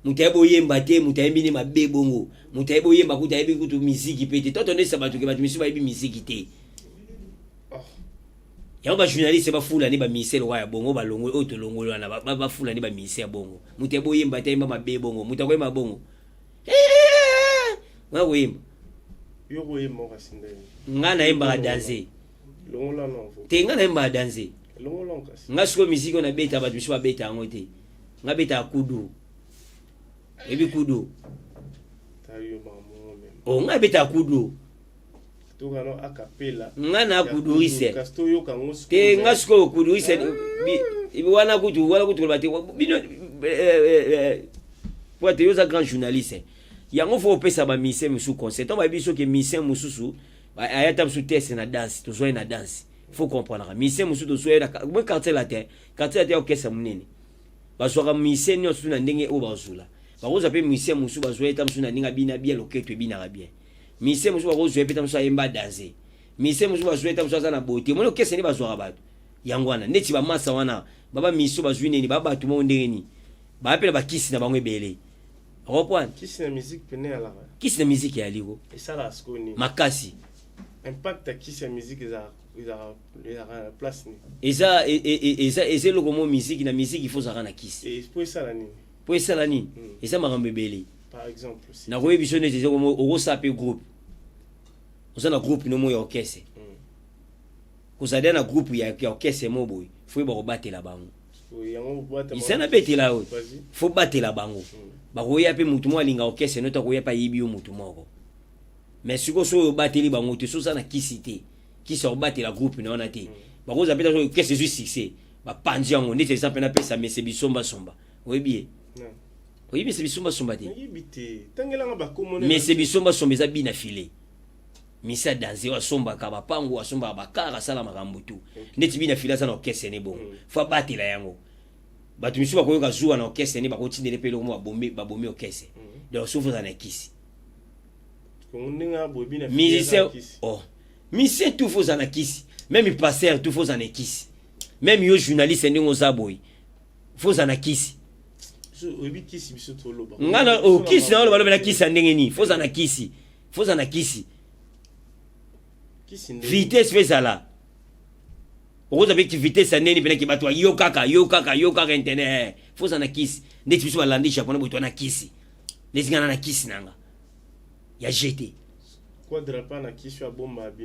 Speaker 1: Moto ayebi oyemba te, moto ayembi nde mabe bongo. Moto ayebi oyemba kutu ayebi kutu miziki pe te. Toto ndesa bato ke bato misusu bayebi miziki te.
Speaker 6: Oh.
Speaker 1: Yango ba journaliste bafula nde ba musicien lokola ya bongo balongoli oyo tolongoli wana bafula nde ba musicien ya bongo. Moto ayebi oyemba te ayemba mabe bongo. Moto akoyemba bongo. Nga koyemba.
Speaker 6: Yo koyemba kasi ndenge.
Speaker 1: Nga nayembaka danse.
Speaker 6: Longola non.
Speaker 1: Te nga nayembaka danse.
Speaker 6: Longola kasi.
Speaker 1: Nga sikoyo miziki oyo nabeta bato misusu babeta yango te. Nga betaka kudu. Oyebi kudu? Oh, nga betaka kudu. Nga na kudurise. Te nga sikoyo kudurise wana kutu wana kutu koloba te bino po ete yo oza grand journaliste yango fo opesa ba musicien mosusu conseil ntango bayebi biso ke musicien mosusu aya ta mosusu test na danse tozwa ye na danse faut comprendre musicien mosusu tozwa ye na quartier latin quartier latin ya orchestre monene bazwaka musicien nyonso tu na ndenge oyo bazula bakozwa mpe musicien mosusu bazwa ye ta mosusu na ndenge abina bien loketo ebinaka bien musicien mosusu bakozwa ye mpe ta mosusu ayemba danse musicien mosusu bazwa ye ta mosusu aza na beauté omoni orchestre nde bazwaka bato yango wana ndeti bamasa wana baba miso bazwi nini ba bato moko ndenge nini baya mpe na bakisi na bango ebele okoprendre
Speaker 6: kisi na musique pene alaka
Speaker 1: kisi na musique ya liko
Speaker 6: esala sikoyo nini
Speaker 1: makasi
Speaker 6: impact ya kisi ya musique ezalaka ezalaka na place nini
Speaker 1: eza e, e, e, eza eza eloko mo musique na musique il faut ozalaka na kisi
Speaker 6: po esala nini
Speaker 1: po esala nini eza makambo ebele
Speaker 6: par exemple
Speaker 1: nakoyebi biso neti eza okosala mpe groupe oza na groupe no mo ya orchestre kozala na groupe ya orchestre mo boye fo yeba kobatela bango isa nabetela oyo fo batela bango bakoya mpe motu moko alinga orchestre noto akoya mpe ayibi yo motu moko mais sikoyo soki obateli bango te soki oza na kisi te kisi ya kobatela groupe na wana te bakozala mpe ta orchestre ezwi succès bapanzi yango ndeti exemple napesa mese bisombasomba oyebi ye oyebi mese bisombasomba te mese bisombasomba eza bina filet misi ya danse oyo asombaka bapango asombaka bakar asala makambo tu ndeti bina file aza na orchestre ne bongo fo abatela yango bato misusu bakoyoka zuwa na orchestre ne bakotindele mpe eloko mo babomi babomi orchestre donc soki ozala na kisi musicien oh musicien tout fo ozala na kisi même pasteur tout fo ozala na kisi même yo journaliste ndenge oza boye fo ozala na kisi nga na oh, kisi na oloba lobela kisi ya ndenge nini fo ozala na kisi fo ozala na kisi vitesse mpe ezala okozwa mpe vitesse ya ndeni mpenaki bato yo kaka yo kaka yo kaka internet eh, fo ozala na kisi ndeti biso balandi japonais boye toa na kisi ndeti nga na na kisi na nga ya jete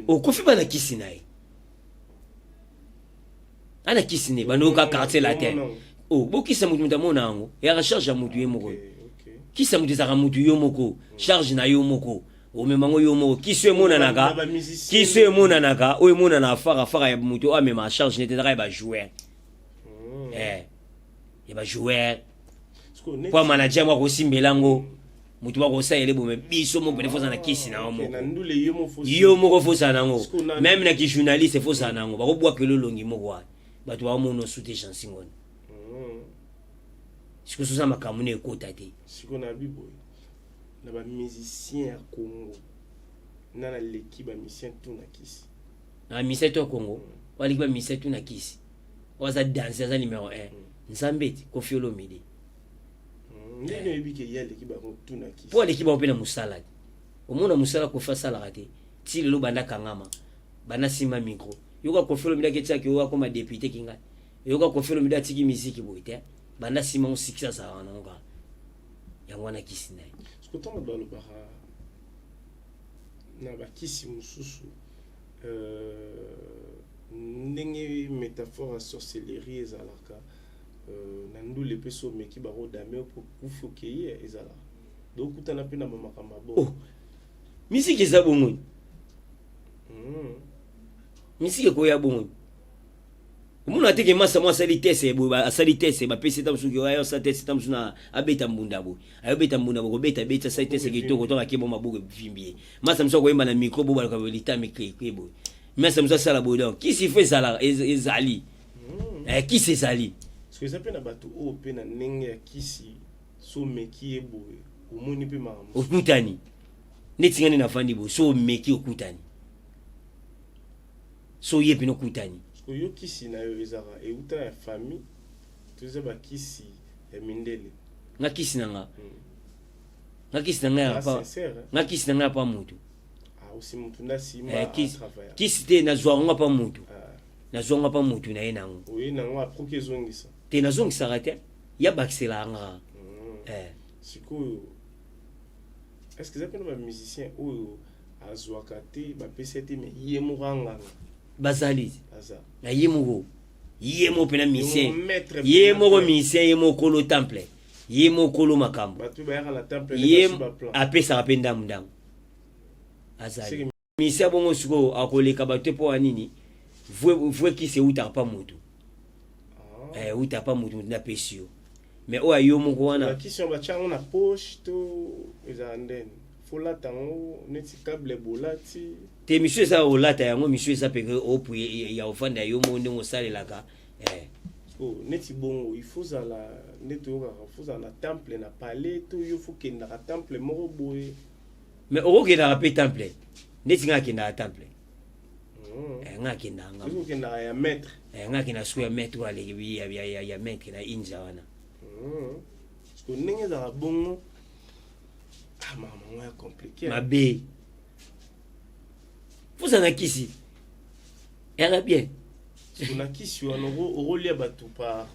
Speaker 1: okofi ba na kisi na ye ana kisi ne banoyoka quartier latin oh bokisa moto moto amona yango eyaka charge ya moto ye moko kisi ya moto ezalaka moto yo moko charge na yo moko omema yango yo moko kisi oyo emonanaka kisi oyo emonanaka oyo emonanaka fara fara ya moto oyo amemaka charge nete ezalaka ya bajoueur eh, ya bajoueur mpo manager moko akosimbela yango moto bakosalela ebome biso moko pene fozala na kisi na yo moko yo moko fozala na yango meme na kijournaliste fozala na yango bakobwakela olongi moko wana bato baomona osu te chansi ngoni sikoyo soza makambo na ekota te
Speaker 6: sikoyo na biboye na bamusicien ya congo na naleki bamusicien tu na kisi
Speaker 1: na bamusicien tu ya congo oyo aleki bamusicien tu na kisi oyo aza danse aza numero 1 nzambe ti kofi olomide
Speaker 6: ndenge oyebi ke ye aleki bango tu na kisi
Speaker 1: mpo aleki bango mpe na mosala te omona mosala kofi asalaka te ti lelo banda kangama banda simba micro yoka kofi olomide aketiaki oyo akoma depute kingai yoka kofi olomide atiki miziki boye te banda nsima ngo succès azalaka nango kaka yango wana kisi na ye
Speaker 6: siko ntango balobaka na bakisi mosusu euh, ndenge métaphore ya sorcellerie ezalaka euh, na ndule mpe so omeki bakodame mpo kufi okei ezalaka donc okutana mpe na bamakambo ya bongo
Speaker 1: oh. misiki eza bongo misiki ekoya bongo omona te ke masa mwa asali tese boye asali tese bapesi ta mosusu ayo asali tese ta mosusu na abeta mbunda boye ayobeta mbunda boye kobeta beti asali tese kitoko to akebo maboko evimbi ye masa mosusu akoyemba na micro bo baluka boye litami keke boye masa mosusu asala boye donc kisi fo ezalaka ezali eh, kisi ezali
Speaker 6: soki eza mpe na bato oyo mpe na ndenge ya kisi so omeki ye boye omoni mpe makambo
Speaker 1: okutani. Neti nga nde nafandi boye, so omeki okutani, so oye pene okutani.
Speaker 6: Yo kisi na yo ezaka euta ya famille to eza bakisi ya mindele?
Speaker 1: Nga kisi na nga, nga kisi na nga ya pa, nga kisi na nga ya pa mutu.
Speaker 6: Ah,
Speaker 1: eh, kisi te, nazwaka ngo pa mutu, nazwa ngo pa mutu na ye nango te, nazongisaka te, ya bakiselaka nga. Eh.
Speaker 6: Sikoyo est ce que eza mpena bamusicien oyo azwaka te, bapesi ye te, mais ye moko anganga?
Speaker 1: Bazali na ye moko, ye moko mpena musicien, ye moko musicien, ye moko kolo temple, ye moko kolo makambo, ye apesaka mpe ndambu ndambu. Azali musicien bongo. Sikoyo akoleka bato te mpo ya nini? Vrai kisi eutaka pa motu, eutaka pa motu, motu nde apesi yo. Mais oyo ayo moko wana.
Speaker 6: Bakisi oyo batya yango na poche to ezala ndeni? Folata yango neti câble bolati?
Speaker 1: Te, misu eza olata yango, misu eza peke opu ya ofanda yo moko ndenge osalelaka eh.
Speaker 6: Oh, neti bongo il faut zala nde toyokaka, faut zala na temple na palais to yo faut kendaka temple moko boye?
Speaker 1: Mais okokendaka mpe temple, neti ngai akendaka temple. Eh, ngai akendaka nga.
Speaker 6: Okendaka ya maître?
Speaker 1: Eh, ngai akendaka sikoyo ya maître oyo aleki ya maître na Inza wana.
Speaker 6: Sikoyo ndenge ezalaka bongo, ah, makambo yango ya compliqué.
Speaker 1: Mabe fozala na kisi yaka bien.
Speaker 6: Na kisi wana okolia bato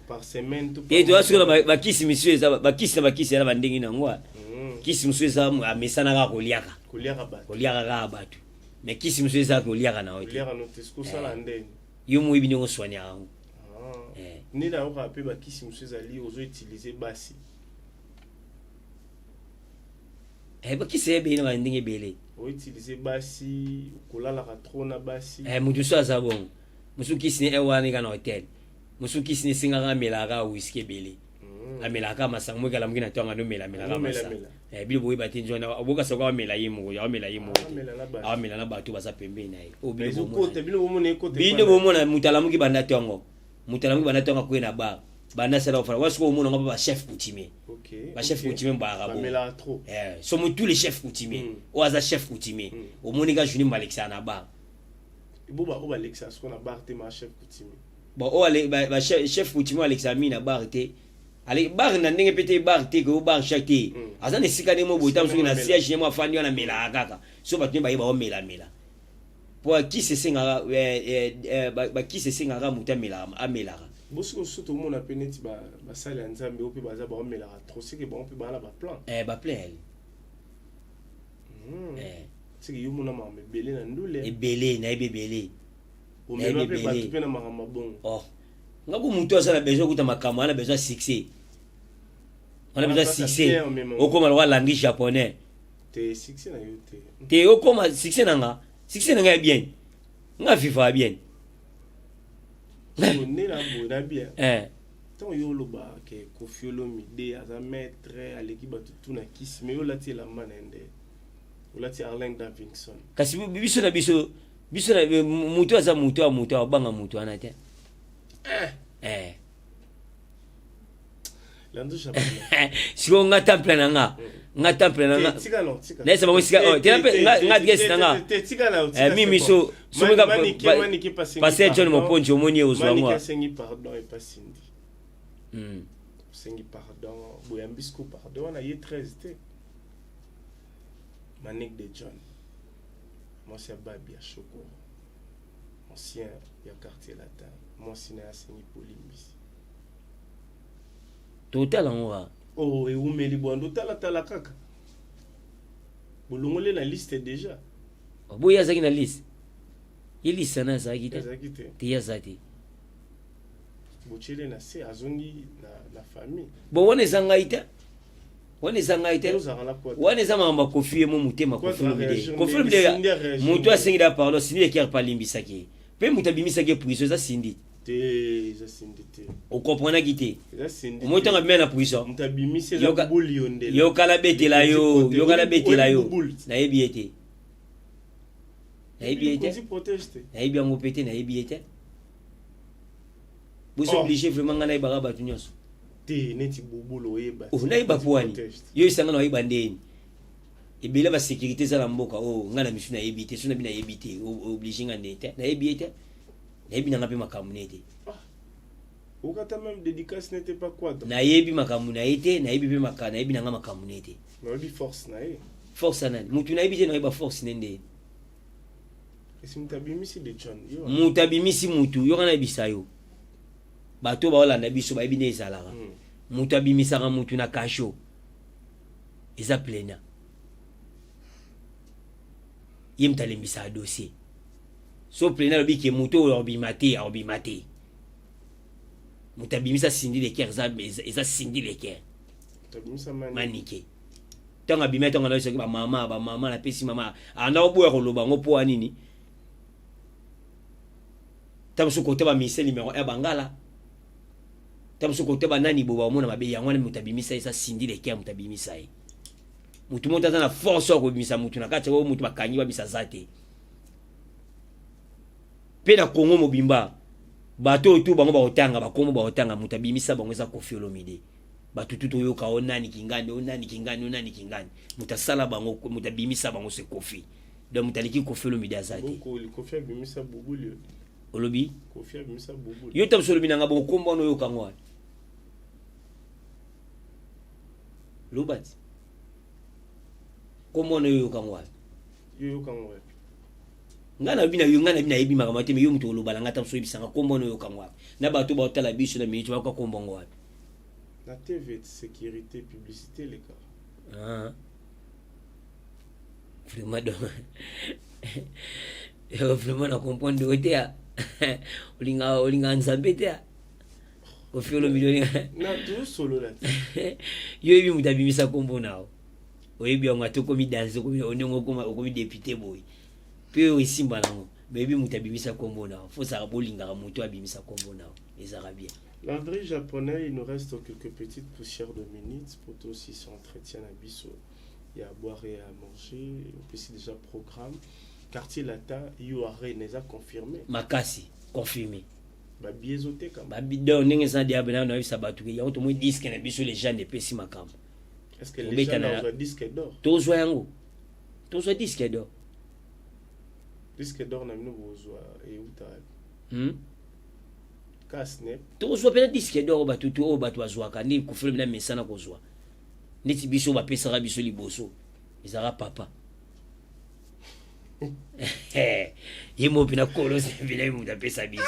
Speaker 6: par semaine to?
Speaker 1: Te, toza sikoyo na bakisi misusu, eza bakisi na bakisi eza na bandenge na yango. Kisi mosusu eza amesana kaka koliaka.
Speaker 6: Koliaka bato.
Speaker 1: Koliaka kaka bato, mais kisi mosusu eza koliaka na yo te.
Speaker 6: Koliaka no te, sikoyo osala ndeni?
Speaker 1: Yo moyebi ndenge oswaniaka yango.
Speaker 6: Nde nayokaka mpe bakisi mosusu ezali ozoutilize basi.
Speaker 1: Bakisi ebele na bandenge ebele.
Speaker 6: Outilize basi, kolalaka trop na basi.
Speaker 1: Moto mosusu aza bongo, mosusu kisi ne wana eka na hotel, mosusu kisi ne esengaka amelaka whisky ebele, amelaka masanga moki, alamuki na ntongo anomelamelaka masanga. Bino boyeba te, nzwana obokasa ko amela ye moko, amela ye moko te, amela na bato baza pembeni na ye. Bino bomona moto alamuki banda ntongo, moto alamuki banda ntongo, akoye na bar, banda sala ofala wa. Sikoyo omona ngo bachef coutumier, bachef coutumier bayaka
Speaker 6: bo
Speaker 1: somo, tous les chefs coutumier. Oyo aza chef coutumier, omoni ka journée balekisaka na bar.
Speaker 6: Oyo balekisaka sikoyo na bar te, ma chef coutumier?
Speaker 1: Bon, oyo chef coutumier alekisaka mingi na bar te, ale bar na ndenge mpe te, bar te koyo bar chaque te, aza na esika ndenge mo boye, ta soki na siège ye mo afandi wana, amelaka kaka. So bato nde bayeba omelamela, po kisi esengaka, bakisi esengaka moto amelaka, amelaka.
Speaker 6: Bosiko mosusu tomona mpe neti basali ya Nzambe oyo mpe baza baomelaka trop, seke bango mpe baa na baplan.
Speaker 1: Baplan yali.
Speaker 6: Seke yo mona makambo ebele na ndule.
Speaker 1: Ebele, nayebi ebele.
Speaker 6: Omema mpe bato mpe na makambo bongo?
Speaker 1: Oh, nga ko motu aza na besoin okuta makambo, ana besoin succès, wana besoin succès, okóma lokwa langi japonais.
Speaker 6: Te, succès na yo te.
Speaker 1: Te, okóma succès na nga, succès na nga ya bien, nga vivre bien.
Speaker 6: Nde na boye na bien. Ntango yo oloba ke Koffi Olomide aza maître, aleki bato tu na kisi, mais yo olati elamba na ye nde olati Harley Davidson.
Speaker 1: Kasi biso na biso, biso na motu aza motu ya motu, abanga motu wana te. Eh. Sikoyo nga temple na nga, nga temple na nga, nayesa bango esika tena mpe nga adresse na nga mimi. So soki pasteur John Mokonzi omoni ye, ozwa ngo.
Speaker 6: Asengi pardon epa Cindy, osengi pardon, boyambi siko pardon wana ye 13 te. Manick de John, mwasi ya babi ya Shokoro, ancien ya Quartier Latin, mwasi na ye asengi polimbisi.
Speaker 1: Totala yango kaka.
Speaker 6: Oh, ewumeli bwando, otalatala kaka, bolongoli na liste déjà.
Speaker 1: Boye azalaki na liste, ye liste na azalaki te.
Speaker 6: Azalaki te.
Speaker 1: Te, ye aza te.
Speaker 6: Botiele na se, azongi na famille.
Speaker 1: Bon, wana eza ngai te, wana eza ngai te.
Speaker 6: Ozalaka na Kwata.
Speaker 1: Wana eza makambo ya Koffi ye mo motema. Koffi Olomide,
Speaker 6: réagir
Speaker 1: Koffi
Speaker 6: ndenge
Speaker 1: Olomide.
Speaker 6: Cindy aréagir
Speaker 1: Moto
Speaker 6: ndenge.
Speaker 1: asengi da pardon, Cindy Le Cœur palimbisaki ye mpe moto abimisaki ye prison eza Cindy.
Speaker 6: Te, eza Cindy te.
Speaker 1: Okomprenaki te?
Speaker 6: Eza Cindy.
Speaker 1: Omoi ntango abima na prison.
Speaker 6: Moto abimisi eza Bubul Yondela.
Speaker 1: Yokala betela yo, yokala betela yo.
Speaker 6: Bubul.
Speaker 1: Nayebi ye te, nayebi ye te.
Speaker 6: Konzi protège te.
Speaker 1: Nayebi yango mpe te, nayebi ye te. Boza
Speaker 6: Oh.
Speaker 1: obligé vraiment ngai nayebaka bato nyonso?
Speaker 6: Te, neti Bubul oyeba.
Speaker 1: Oh, nayeba po wani? Yo esanga na oyeba ndeni? Ebele ba sécurité eza na mboka oyo ngai na misu nayebi te, so nabi nayebi te, oblige nga nde te, nayebi ye te, nayebi nanga mpe makambo ne te.
Speaker 6: Okata même dédicace n'était pas quoi.
Speaker 1: Nayebi makambo na ye te, nayebi mpe maka, nayebi nanga makambo ne te.
Speaker 6: Nayebi force na ye.
Speaker 1: Force ya nani? Mutu nayebi te, nayeba force ne nde.
Speaker 6: Esi mutu abimisi de John.
Speaker 1: Mutu abimisi mutu, yoka nayebisa yo. Bato baolanda biso bayebi nde ezalaka. Mutu abimisaka mutu na kasho. Eza plena. Ye mutu alembisaka dossier. So plena alobi ke mutu oyo akobima te, akobima te. Mutu abimisa Cindy Le Cœur eza, eza Cindy Le Cœur. Manike. Ntango abimi, ntango nayoki soki bamama, bamama napesi mama, anda oboya koloba yango mpo ya nini? Ntango mosusu kote ba ministère numéro 1 bangala, ntango mosusu kote banani boba omona mabe yango wana moto abimisa ye eza Cindy Le Cœur, moto abimisa ye. Moto moko aza na force ya kobimisa moto na kati oyo moto bakangi babimisa aza te. Mpe na Congo mobimba bato oyo tu bango bakotanga bakombo bakotanga moto abimisa bango eza Koffi Olomide. Bato tu toyoka o nani kingani, o nani kingani, o nani kingani, moto asala bango, moto abimisa bango c'est Koffi. Donc moto aleki Koffi Olomide aza te.
Speaker 6: Koffi abimisa Bubuli.
Speaker 1: Olobi?
Speaker 6: Koffi abimisa Bubuli.
Speaker 1: Yo ta biso olobi nanga bongo kombo wana oyoka ngo wana. Loba ti. Kombo wana oyoka ngo wana.
Speaker 6: Yo yoka ngo wapi?
Speaker 1: Nga na bina yo, nga na bina yebi makambo te, mais yo moto oloba na nga ta biso oyebisanga kombo wana oyoka ngo wapi. Na bato baotala biso na minute bayoka kombo ngo wapi.
Speaker 6: Na TV sécurité publicité les gars.
Speaker 1: Ah. Vraiment donc. Vraiment na comprendre yo te. Olinga olinga Nzambe te. Koffi Olomide olinga.
Speaker 6: Na tout solo la.
Speaker 1: Yo yebi moto abimisa kombo na yo. Oyebi yango ata okomi danse, okomi ondenge okoma okomi député boye. Pe oyo esimba nango. Mais oyebi moto abimisa kombo na yo. Faut saka bolingaka moto abimisa kombo na yo. Ezalaka bien.
Speaker 6: Landry japonais, il nous reste quelques petites poussières de minutes pour toi aussi son entretien à biso. Il y a à boire et à manger, on peut déjà programme. Quartier Latin, URA n'est pas confirmé.
Speaker 1: Makasi, confirmé.
Speaker 6: Ba billets oteka.
Speaker 1: Ba donc ndenge eza diable na na bisa bato yango tomoni disque na biso les gens epesi makambo.
Speaker 6: Est-ce que les gens na disque d'or?
Speaker 1: Tozwa yango. Tozwa disque d'or.
Speaker 6: Disque d'or na bino bozwa euta. Kasne.
Speaker 1: Tozwa pena disque d'or bato to oyo bato bazwaka nde Koffi na mesana kozwa. Neti biso bapesaka biso liboso. Ezalaka papa. Ye mo pena kolo sembela ye moto apesa biso.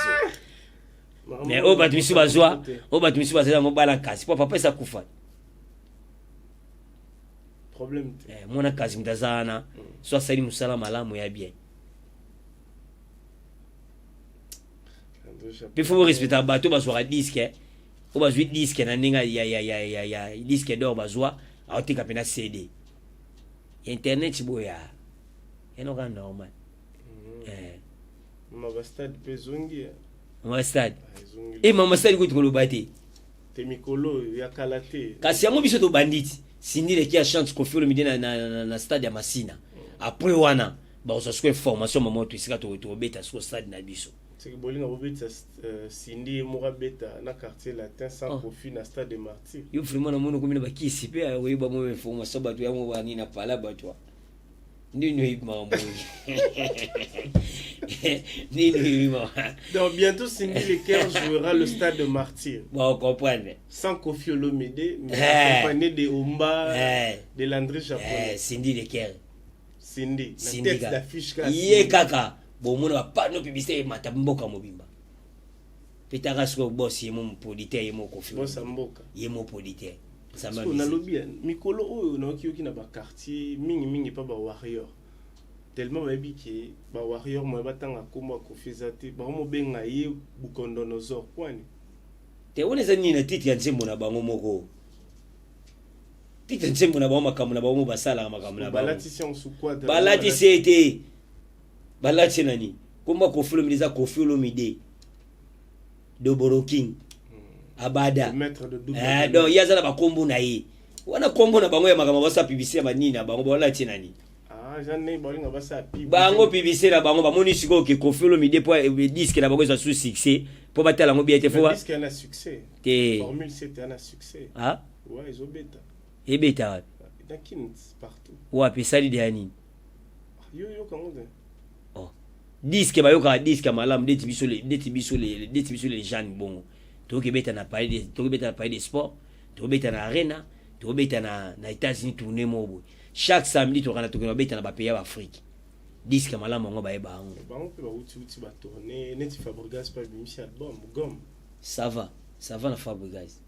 Speaker 1: Mais oyo bato misusu bazwa, oyo bato misusu bazwa yango bala kasi po papa esa kufa.
Speaker 6: Problème te.
Speaker 1: Mwana kasi moto aza wana, so asali mosala malamu ya bien. Pe faut respecter bato bazwaka disque, oyo bazwi disque na ndenge ya, ya, ya, ya, ya disque d'or bazwa, aoteka pe na CD. Internet boya. Enoka normal.
Speaker 6: Mama stade pe zongi.
Speaker 1: Mama stade. Eh mama stade ko koloba te.
Speaker 6: Te mikolo ya kala te.
Speaker 1: Kasi yango biso to banditi. Cindy le qui a chante Koffi Olomide na, na, na, na stade ya Masina. Après wana ba ko soko information mama to esika to to beta soko stade na biso.
Speaker 6: C'est que bolinga bobeta Cindy mora beta na quartier latin sans Koffi na stade de Martyrs.
Speaker 1: Yo vraiment na mono komina ba kisi pe oyeba mo information bato ya mo ba ni na pala bato. Nini oyebi makambo Nini oyebi makambo.
Speaker 6: Donc bientôt Cindy Le Cœur jouera le stade de Martyrs.
Speaker 1: Bon, comprendre.
Speaker 6: Sans Koffi Olomide, mais accompagné de Omba, de Landry Japonais.
Speaker 1: Cindy Le Cœur.
Speaker 6: Cindy, la
Speaker 1: Cindy
Speaker 6: tête
Speaker 1: kaka.
Speaker 6: d'affiche kaka.
Speaker 1: Ye kaka, bon mona ba panneau publicité mata mboka mobimba. Petaka siko boss ye mo producteur ye mo Koffi.
Speaker 6: Boss ya mboka.
Speaker 1: Ye mo producteur.
Speaker 6: Parce que nalobi ya, mikolo oyo nayoki yoki na ba quartier mingi mingi pa ba warrior. Tellement bayebi ke ba warrior moya batanga kombo ya Koffi eza te, bango mobenga ye Bukondonosor kwani.
Speaker 1: Te wana eza nini na titre ya nzembo na bango moko. Titre ya nzembo na bango makambo na bango mo basalaka makambo na bango.
Speaker 6: Balatisi yango sous quadre.
Speaker 1: Balatisi ye te. Balatisi nani? Kombo ya Koffi Olomide eza Koffi Olomide. Doboro King. Abada.
Speaker 6: Le maître de double game.
Speaker 1: Donc, ye aza na ba kombo na ye. Wana kombo na bango ya makambo basa publicité ya banini na bango, balati nani?
Speaker 6: Ah, j'en ai balinga basa pub.
Speaker 1: Bango publicité na bango, bamoni sikoyo ke Koffi Olomide po, disque na bango eza sous succès, po batala yango bien te, faut ba
Speaker 6: Disque na succès.
Speaker 1: Te.
Speaker 6: Formule c'était na succès.
Speaker 1: Ah?
Speaker 6: Ouais, ezobeta.
Speaker 1: Ebeta wapi?
Speaker 6: Na Kin partout.
Speaker 1: Wapi esali deya nini?
Speaker 6: Yo yoka ngo te.
Speaker 1: Oh. Disque bayokaka disque ya malamu ndeti biso ndeti biso ndeti biso les jeunes bongo. Tokobeta na palais de tokobeta na palais de sport, tokobeta na arena, tokobeta na na États-Unis tournée moko boye. Chaque samedi tokana tokenda beta na ba pays ya Afrique. Disque ya malamu yango bayeba yango.
Speaker 6: Bango mpe bawuti wuti ba tournée neti Fabregas mpe abimisi album gomme.
Speaker 1: Ça va, ça va na Fabregas.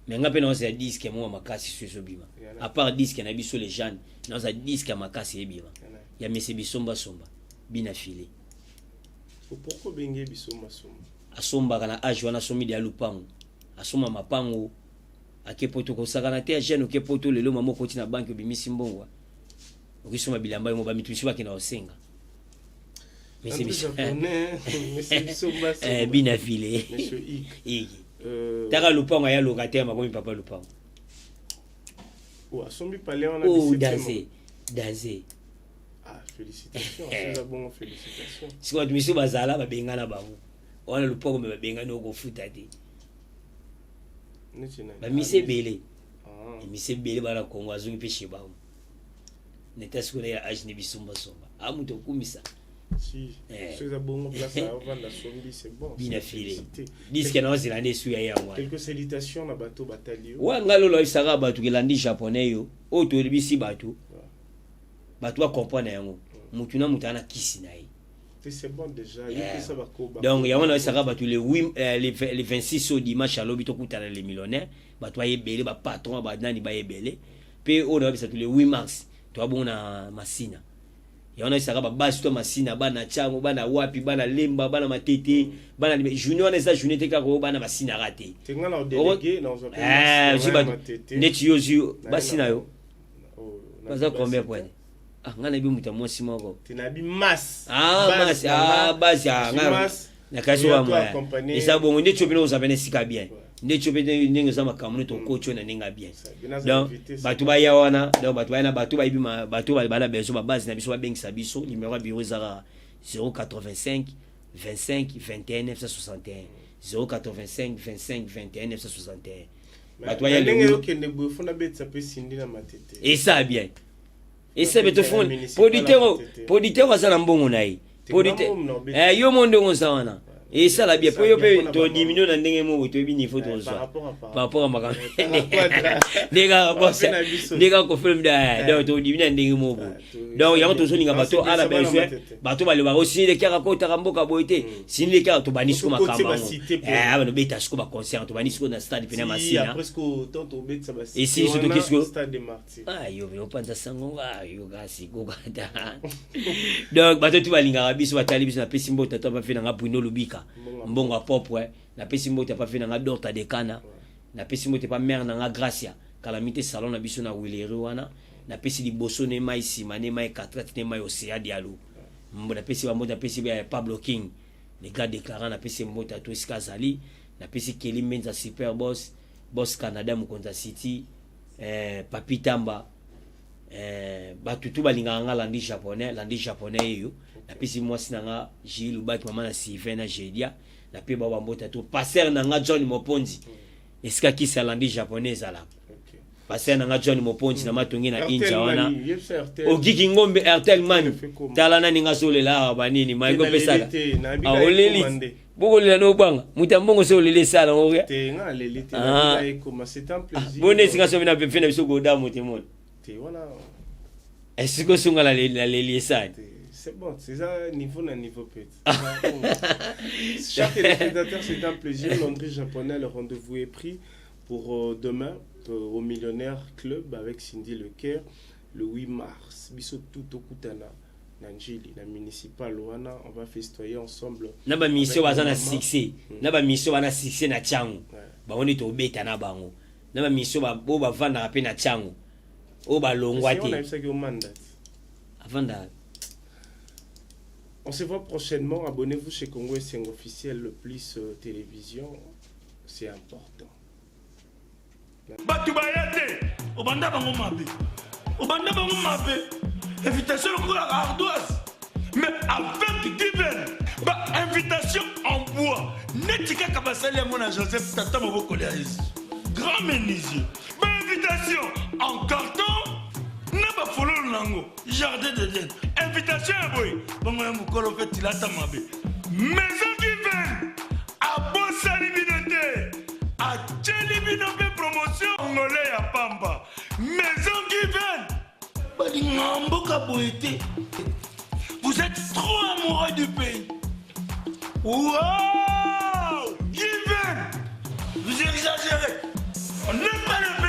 Speaker 1: Mais nga mpe naozela disque moko ya makasi so ezobima. À part disque na biso les jeunes, naozela disque ya makasi ebima. Ya mese bisomba somba bina filet.
Speaker 6: Pourquoi benge bisomba somba?
Speaker 1: Asombaka na age wana asombi deya lupango. Asomba mapango ake poto kosakana te ya jeune oke poto lelo mama okoti na banque obimisi mbongo okisomba bilamba yo mo ba mitu misusu bakenda kosenga. Eh, bina file iki euh, taka lupango aya locataire makomi papa lupango
Speaker 6: oh, asombi palais wana
Speaker 1: oh, danse danse
Speaker 6: ah, félicitations eh. bongo félicitations
Speaker 1: sikoyo bato misusu bazala babengana bango wana lupango me babengani okofuta te bamise ebele ah. mise ebele bana kongo azongi mpe chez bango neta sikoyo ya age ne bisombasomba a moto okumisa
Speaker 6: Si, eh. soki eza bongo place avanda sombi c'est bon.
Speaker 1: Bina file. Disque na ozela nde esuya yango wana.
Speaker 6: Quelques salutations na bato batali yo.
Speaker 1: Wa nga lolo ayebisaka bato kelandi japonais yo oyo toyebisi bato bato ba comprendre yango mutu na mutu ana kisi na ye.
Speaker 6: C'est bon déjà. Yeah.
Speaker 1: Donc yango na yebisaka bato le 8 euh, le 26 au dimanche alobi tokutana les millionnaires bato bayebele ba patron ba nani bayebele pe oyo na yebisa le 8 mars toa bongo na Masina. Yango na yebisaka ba basi to Masina bana Tshangu bana wapi bana Lemba bana Matete bana journée wana eza journée te kaka oyo bana Masina ka te.
Speaker 6: Te nga na délégué na ozwa
Speaker 1: pe neti yo ozwi basi na yo baza combien point ah nga nayebi moto ya mwasi moko
Speaker 6: te nayebi masse
Speaker 1: ah masse ah basi ah nga nakasi wa mwa eza bongo nde tio pene oza pene esika bien nde tio pene ndenge oza makambo nde tokoti oyo na ndenge ya bien donc bato baya wana donc bato baya na bato bayebi bato bana besoin babase na biso babengisa biso numero ya bureau ezaka 085 25 21 961 085 25 21 961 bato baya
Speaker 6: ndenge yokende boye fona betisa mpe sindi na matete
Speaker 1: esa bien esa bien tofoni producteur producteur aza na mbongo na ye producteur eh, yo mo ndenge oza wana esala bien po yo mpe todiminue na ndenge moko toyebi niveau tozwa par rapport a makambo ndenge kaka kofilm donc todiminue na ndenge moko boye donc yango tozolinga bato ala besoin bato balobaka osinile kiaka kotaka mboka boye te sinile kiaka tobandi siko makambo yango eh, banobeta siko baconcert tobandi siko na stade pene ya masina esili so toki siko ah, yo opanza sango ah, yo kasi kokata donc bato tu balingaka biso batali biso napesi mbote to apafe nanga bruno lubika mbongo ya propre napesi mbote apafe nanga dorta dekana napesi mbote pa mare nanga gracia kalamite salon na biso na wileri wana napesi liboso ne mai nsima ne mai katrate ne mai océan dialo napesi bambote napesi pablo king le gars déclarant napesi mbote ato esika azali napesi keli mbenza super boss boss canada mokonzi ya city eh, papi tamba eh, bato tu balingaka nga landi japonais landi japonais yeyo napesi mwasi na nga jili lubaki mama na sylvain na jedia nape bao bambota to passer na nga john moponzi esika kisi ya landi japonais ezalaka passer na nga john moponzi na matongi na inja wana ogiki ngombe airtel mani tala nani nga azolela awa banini maingo opesaka ah, oleli bokolela no obanga moto ya mbongo so oleli esala yango ria
Speaker 6: te nga naleli te ah. ekoma c'est un plaisir
Speaker 1: ah, boni esika somi na pepe na biso goda moto emoni
Speaker 6: te wana
Speaker 1: esika osunga naleli esali
Speaker 6: C'est bon, c'est ça, niveau na niveau peut. Chers téléspectateurs, c'est un plaisir. Landry Japonais, le rendez-vous est pris pour euh, demain euh, au Millionnaire Club avec Cindy Lecaire le 8 mars. Biso tout au Koutana. na Ndjili na municipal wana on va festoyer ensemble
Speaker 1: na ba mission baza na succès hmm. na ba mission bana succès na Tshangu bango nde tobeta na bango na ba mission oyo bavandaka mpe na Tshangu oyo balongwa te avanda.
Speaker 6: On se voit prochainement. Abonnez-vous chez Congo Esengo officiel, le plus euh, télévision. C'est important.
Speaker 7: Bato baya te, obanda bango mabe, obanda bango mabe, invitation lokola ardoise, mais avec given ba invitation en bois neti kaka basali yango na Joseph tata mobokoli ya Yesu grand menuisier, ba invitation en carton. nango jardin d'Eden. Invitation ya boye bongo ya mokolo mpe tilata mabe. Maison Given abosani bino te, atieli bino mpe promotion congolais ya pamba. Maison Given balinga mboka boye te. Vous êtes trop amoureux du pays. Wow! Given! Vous exagérez. On n'aime pas le pays.